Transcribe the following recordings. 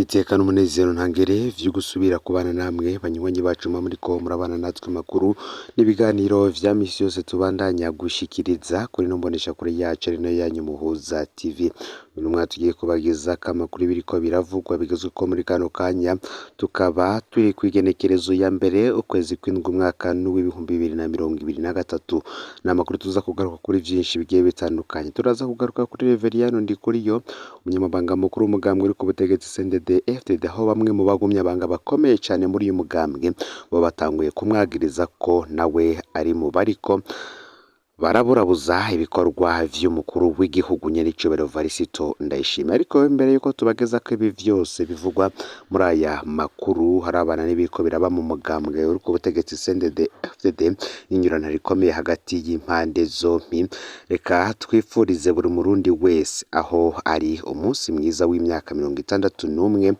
Iteka n'umunezero ntangere vyo gusubira kubana namwe banywanyi bacu muba muriko murabana natwe makuru n'ibiganiro vya misi yose tubandanya gushikiriza kuri ino mboneshakure yacu ari nayo yanyu Muhuza TV. Uyu mwaka tugiye kubagezako amakuru y'ibiriko biravugwa bigezweko muri kano kanya, tukaba turi kw'igenekerezo ya mbere ukwezi kw'indwi umwaka w'2023. Ni amakuru tuza kugaruka kuri vyinshi bigiye bitandukanye. Turaza kugaruka kuri Reveriyano Ndikuriyo, umunyamabanga mukuru w'umugambwe uri ku butegetsi CNDD FDD, aho bamwe mu bagumyabanga bakomeye cane muri uyu mugambwe bo batanguye kumwagiriza ko nawe ari mu bariko baraburabuza ibikorwa vy'umukuru w'igihugu nyenicubahiro Varisito Ndayishimiye. Ariko mbere yuko tubagezako ibi vyose bivugwa muri aya makuru, harabana n'ibiriko biraba mu mugambwe uri ku butegetsi CNDD FDD, n'inyurana rikomeye hagati y'impande zompi. Reka twifurize buri murundi wese aho ari umunsi mwiza w'imyaka 61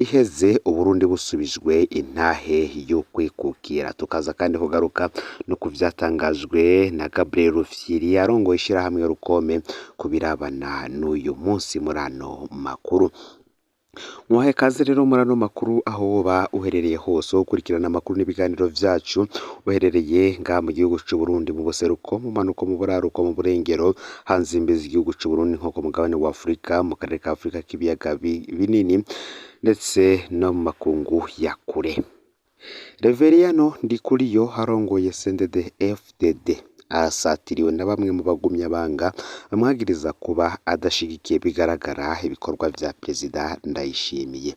iheze Uburundi busubijwe intahe yo kwikukira. Tukaza kandi kugaruka no ku vyatangajwe na Gabriel Rufyiri arongoye ishirahamwe Rukome ku birabana n'uyu munsi muri ano makuru. Muhaye kaze rero muri ano makuru aho woba uherereye hose, ukurikirana amakuru n'ibiganiro vyacu uherereye ngaha mu gihugu c'Uburundi, mu buseruko, mu manuko, mu buraruko, mu burengero, hanze imbizi z'igihugu c'Uburundi, nko ku mugabane wa Afurika, mu karere ka Afurika k'ibiyaga binini, ndetse no mu makungu ya kure. Reveriyano Ndikuriyo arongoye CNDD FDD arasatiriwe na bamwe mu bagumyabanga bamwagiriza kuba adashigikiye bigaragara ibikorwa vya Perezida Ndayishimiye.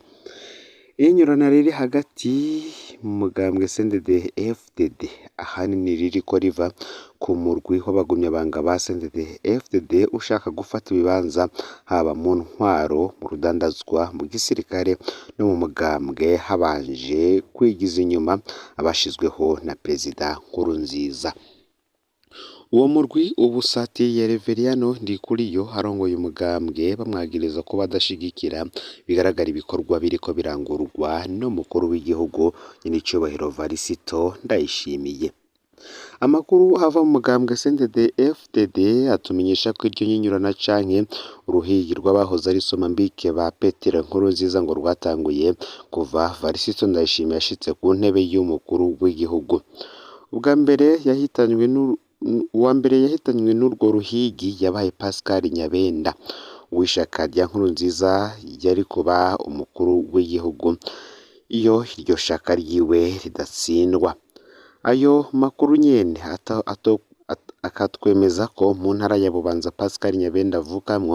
Inyurana riri hagati mu mugambwe CNDD FDD ahanini ririko riva ku murwi w'abagumyabanga ba CNDD FDD ushaka gufata ibibanza haba mu ntwaro, mu rudandazwa, mu gisirikare no mu mugambwe, habanje kwigiza inyuma abashizweho na Perezida Nkurunziza. Uwo murwi ubusatiriye Reveriyano Ndikuriyo arongoye umugambwe, bamwagiriza kuba adashigikira bigaragara ibikorwa biriko birangurwa n'umukuru w'igihugu nyenicubahiro Varisito Ndayishimiye. Amakuru ava mu mugambwe CNDD FDD atumenyesha ko iryo nyinyurana canke uruhigi rw'abahoze ari Somambike ba Petero Nkurunziza ngo rwatanguye kuva Varisito Ndayishimiye ashitse ku ntebe y'umukuru w'igihugu. Ubwa mbere yahitanywe uwa mbere yahitanywe n'urwo ruhigi yabaye Pascal Nyabenda w'ishaka rya Nkurunziza yari kuba umukuru w'igihugu iyo iryo shaka ryiwe ridatsindwa. Ayo makuru nyene akatwemeza ko mu ntara ya Bubanza Pascal Nyabenda avukamwo,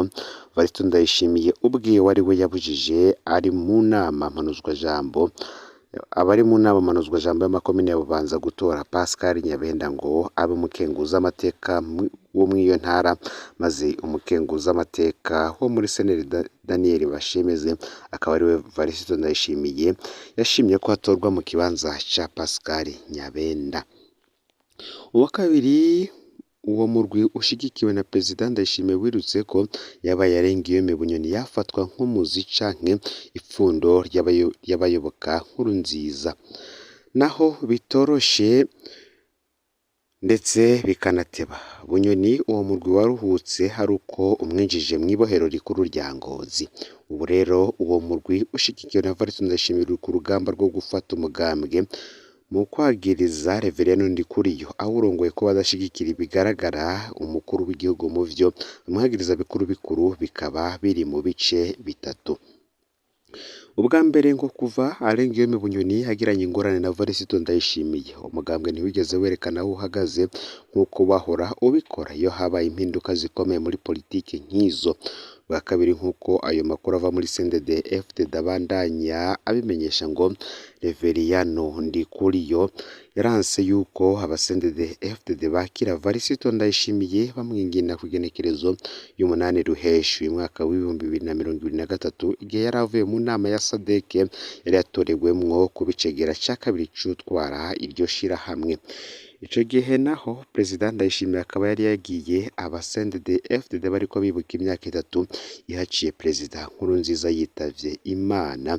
Varisito Ndayishimiye ubwiwe ari we yabujije ari mu nama mpanuzwajambo abari mu nama mpanuzwajambo y'amakomine ya Bubanza gutora Pascal Nyabenda ngo abe umukenguzamateka wo mw'iyo ntara, maze umukenguzamateka wo muri Seneri Daniel Bashemeze akaba ariwe Varisito Ndayishimiye yashimye ko atorwa mu kibanza ca Pascal Nyabenda. Uwa kabiri uwo murwi ushigikiwe na Perezida Ndayishimiye wirutse ko yabaye Arengiyome Bunyoni yafatwa nk'umuzi canke ipfundo ry'abayoboka Nkurunziza. Naho bitoroshe ndetse bikanateba, Bunyoni uwo murwi waruhutse hari uko umwinjije mw'ibohero rikuru rya Ngozi. Ubu rero uwo murwi ushigikiwe na Varisito Ndayishimiye uri ku rugamba rwo gufata umugambwe mu kwagiriza Reveriyano Ndikuriyo awurongoye ko badashigikira ibigaragara umukuru w'igihugu mu vyo bamwagiriza bikuru bikuru bikaba biri mu bice bitatu. Ubwa mbere ngo kuva Arengiyome Bunyoni agiranye ingorane na Varisito Ndayishimiye, umugambwe ntiwigeze werekana aho uhagaze nk'uko wahora ubikora iyo habaye impinduka zikomeye muri politike nk'izo. Bwa kabiri nk'uko ayo makuru ava muri CNDD FDD abandanya abimenyesha ngo Reveriyano Ndikuriyo yaranse yuko aba CNDD FDD bakira Varisito Ndayishimiye bamwingina kw'igenekerezo y'umunani Ruheshi uyu mwaka w'2023, igihe yari avuye mu nama ya SADC yari yatorewemwo kuba icegera ca kabiri c'utwara iryo shirahamwe. Ico gihe naho Perezida Ndayishimiye akaba yari yagiye aba CNDD-FDD bariko bibuka imyaka 3 ihaciye Perezida Nkurunziza yitavye Imana.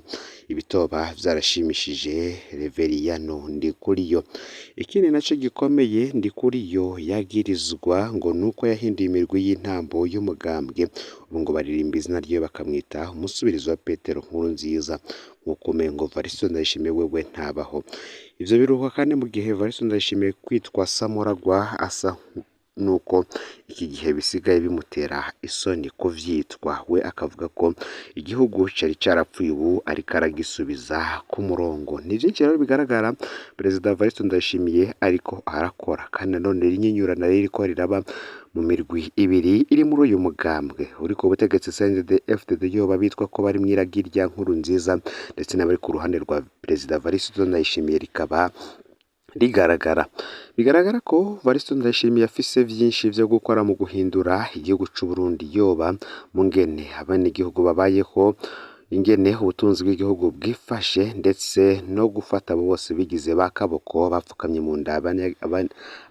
Ibitoba vyarashimishije Reveriyano Ndikuriyo. Ikindi naco gikomeye Ndikuriyo yagirizwa ngo nuko yahinduye imirwi y'intambo y'umugambwe, ubu ngo baririmba izina ryiwe bakamwita umusubirizi wa Petero Nkurunziza, nkuko umengo Varisto Ndayishimiye wewe ntabaho. Ivyo biruhuka kandi mu gihe Varisto Ndayishimiye kwitwa Samuragwa asa nuko iki gihe bisigaye bimutera isoni kuvyitwa, we akavuga ko igihugu cari carapfuye ubu ariko aragisubiza ku murongo. Ni vyinshi rero bigaragara Perezida Varisto Ndayishimiye ariko arakora, kandi nanone rinyinyurana ririko riraba mu mirwi ibiri iri muri uyu mugambwe uri ku butegetsi CNDD-FDD, yoba bitwa ko bari mw'iragi rya Nkurunziza ndetse n'abari ku ruhande rwa Perezida Varisto Ndayishimiye rikaba rigaragara. Bigaragara ko Varisto Ndayishimiye afise vyinshi vyo gukora mu guhindura igihugu c'Uburundi, yoba mu ngene abenegihugu babayeho, ingene ubutunzi bw'igihugu bwifashe, ndetse no gufata abo bose bigize ba kaboko bapfukamye mu nda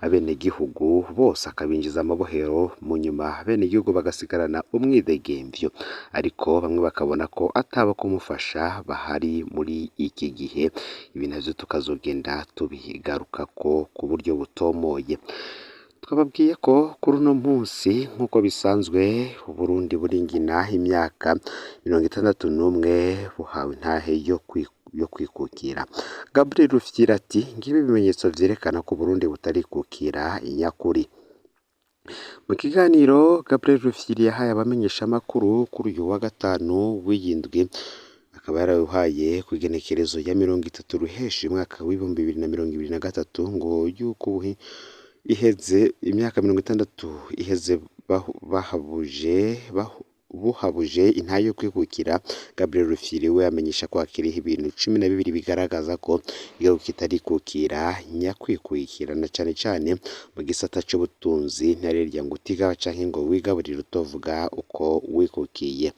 abenegihugu bose akabinjiza amabohero, mu nyuma abenegihugu bagasigarana umwidegemvyo, ariko bamwe bakabona ko atabo kumufasha bahari muri iki gihe. Ibi navyo tukazogenda tubigarukako ku buryo butomoye. Twababwiye ko kuri uno munsi nk'uko bisanzwe Uburundi buringina imyaka 61 buhawe intahe yo kwikukira. Gabriel Rufyiri ati ngibi ibimenyetso vyerekana ko Uburundi butarikukira inyakuri. Mu kiganiro Gabriel Rufyiri yahaye abamenyeshamakuru kuri uyu wa gatanu w'iyindwi, akaba yararuhaye kw'igenekerezo ya 30 Ruheshi umwaka w'2023, ngo yuko iheze imyaka 60 iheze buhabuje intahe yo kwikukira. Gabriel Rufyiri we amenyesha ko hakiriho ibintu 12 bigaragaza ko igihugu kitarikukira nyakwikukira, na cane cane mu gisata c'ubutunzi, ntarirya ngo utigaba canke ngo wigaburire utovuga uko wikukiye.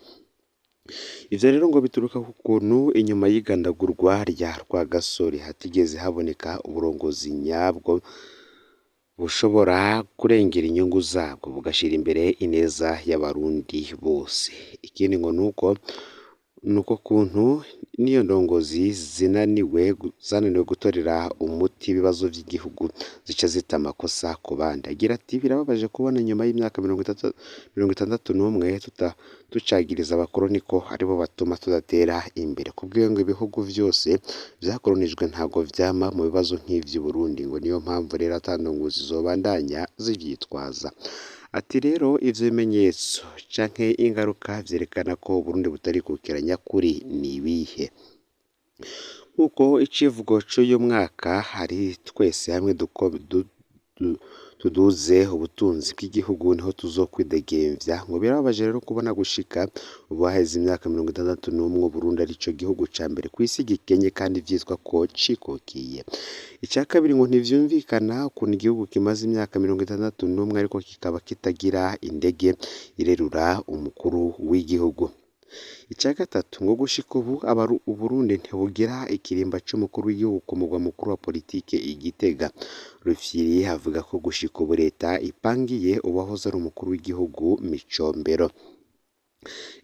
Ivyo rero ngo bituruka ku kuntu inyuma y'igandagurwa rya Rwagasore hatigeze haboneka uburongozi nyabwo bushobora kurengera inyungu zabwo bugashira imbere ineza y'abarundi bose. Ikindi ngo nuko kuntu n'iyo ndongozi zananiwe gutorera umuti ibibazo vy'igihugu zica zita amakosa ku bandi. Agira ati birababaje kubona nyuma y'imyaka 61 tucagiriza abakoroni ko aribo batuma tudatera imbere. Kubwiwe ngo ibihugu vyose vyakoronijwe ntabwo vyama mu bibazo nk'ivy'Uburundi, ngo niyo mpamvu rero ata ndongozi zobandanya zivyitwaza. Ati rero ivyo bimenyetso canke ingaruka vyerekana ko Uburundi butarikukira nyakuri ni ibihe? Nk'uko icivugo c'uyu mwaka hari twese hamwe tuduze ubutunzi bw'igihugu niho tuzokwidegemvya. Ngo birababaje rero kubona gushika ubu haheze imyaka 61 Uburundi arico gihugu ca mbere kw'isi gikenye kandi vyitwa ko cikukiye. Ica kabiri ngo ntivyumvikana ukuntu igihugu kimaze imyaka 61 ariko kikaba kitagira indege irerura umukuru w'igihugu. Ica gatatu ngo gushika ubu Uburundi ntibugira ikirimba c'umukuru w'igihugu ku mugwa mukuru wa politike i Gitega. Rufyiri avuga ko gushika ubu leta ipangiye uwahoze ari umukuru w'igihugu Micombero.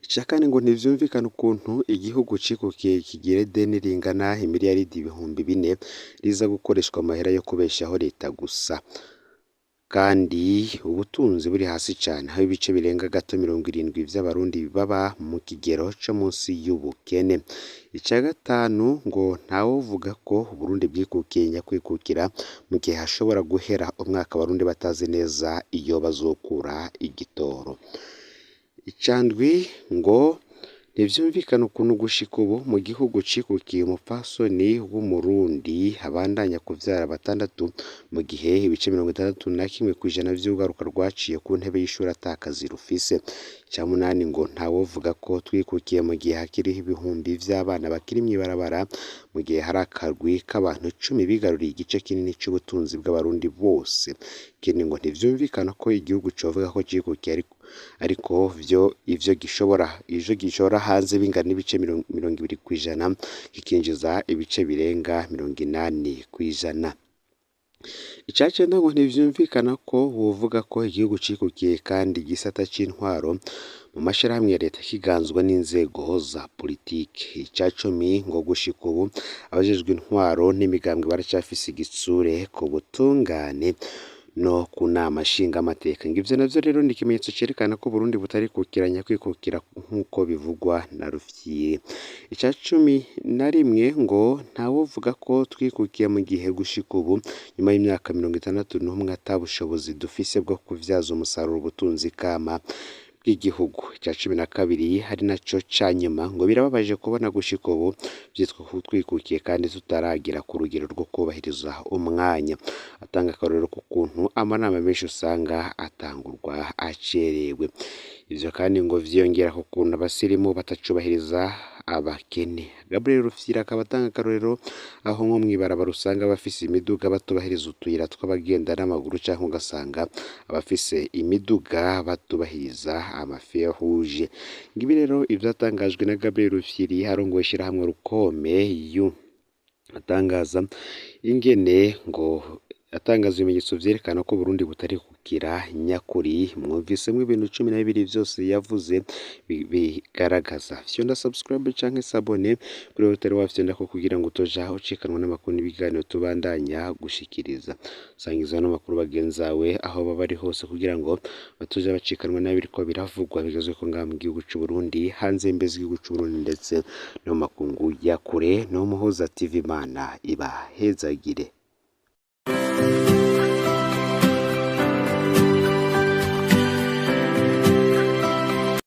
Ica kane ngo ntivyumvikana ukuntu igihugu cikukiye kigira ideni ringana imiliyaridi 4000 riza gukoreshwa amahera yo kubeshaho leta gusa, kandi ubutunzi buri hasi cane, aho ibice birenga gato 70 vy'abarundi baba mu kigero co munsi y'ubukene. Ica gatanu ngo ntawovuga ko Uburundi bwikukiye nyakwikukira mu gihe hashobora guhera umwaka abarundi batazi neza iyo bazokura igitoro. Ica ndwi ngo ntivyumvikana ukuntu gushika ubu mu gihugu cikukiye umupfasoni w'umurundi abandanya kuvyara 6 mu gihe ibice 61% vy'urwaruka rwaciye ku ntebe y'ishuri ata kazi rufise. Ica munani ngo ntawovuga ko twikukiye mu gihe hakiriho ibihumbi vy'abana bakiri mw'ibarabara, mu gihe hari akarwi k'abantu 10 bigaruriye igice kinini c'ubutunzi bw'abarundi bose. Ikindi ngo ntivyumvikana ko igihugu covuga ko cikukiye ariko ivyo gishora hanze bingana n'ibice 20% kikinjiza ibice birenga 80%. Ica cenda ngo ntivyumvikana ko wovuga ko igihugu cikukiye kandi igisata c'intwaro mu mashirahamwe ya leta kiganzwa n'inzego za politike. Ica cumi ngo gushika ubu abajejwe intwaro n'imigambwe baracafise igitsure ku butungane no ku nama nshingamateka. Ngo ivyo navyo rero ni ikimenyetso cerekana ko Uburundi butarikukiranya kwikukira nk'uko bivugwa na Rufyiri. Ica 11 ngo ntawovuga ko twikukiye mu gihe gushika ubu nyuma y'imyaka 61 ata bushobozi dufise bwo kuvyaza umusaruro ubutunzi kama bw'igihugu. Ica 12 ari naco ca nyuma ngo birababaje kubona gushika ubu vyitwa ko twikukiye kandi tutaragera ku rugero rwo kubahiriza umwanya. Atanga akarorero k'ukuntu amanama menshi usanga atangurwa acerewe. Ivyo kandi ngo vyiyongera ku kuntu abasirimu batacubahiriza abakene. Gabriel Rufyiri akaba atanga akarorero aho nko mw'ibarabara usanga abafise imiduga batubahiriza utuyira tw'abagenda n'amaguru canke ugasanga abafise imiduga batubahiriza amafeu rouge. Ngibi rero ivyatangajwe na Gabriel Rufyiri arongoye ishirahamwe Rukome yu atangaza ingene ngo atangaza ibimenyetso vyerekana ko Uburundi butarikukira nyakuri. Mwumvisemwo ibintu 12 vyose yavuze bigaragaza. Fyonda subscribe canke s'abonner kuri wewe utari wafyondako kugira ngo utoja ucikanwa n'amakuru n'ibiganiro tubandanya gushikiriza. Sangiza ano makuru bagenzawe aho baba bari hose kugira ngo batoja bacikanwa n'ibiriko biravugwa bigezweko ngaha mu gihugu c'Uburundi, hanze y'imbibe z'igihugu c'Uburundi ndetse no mu makungu ya kure. No Muhuza TV, Imana ibahezagire.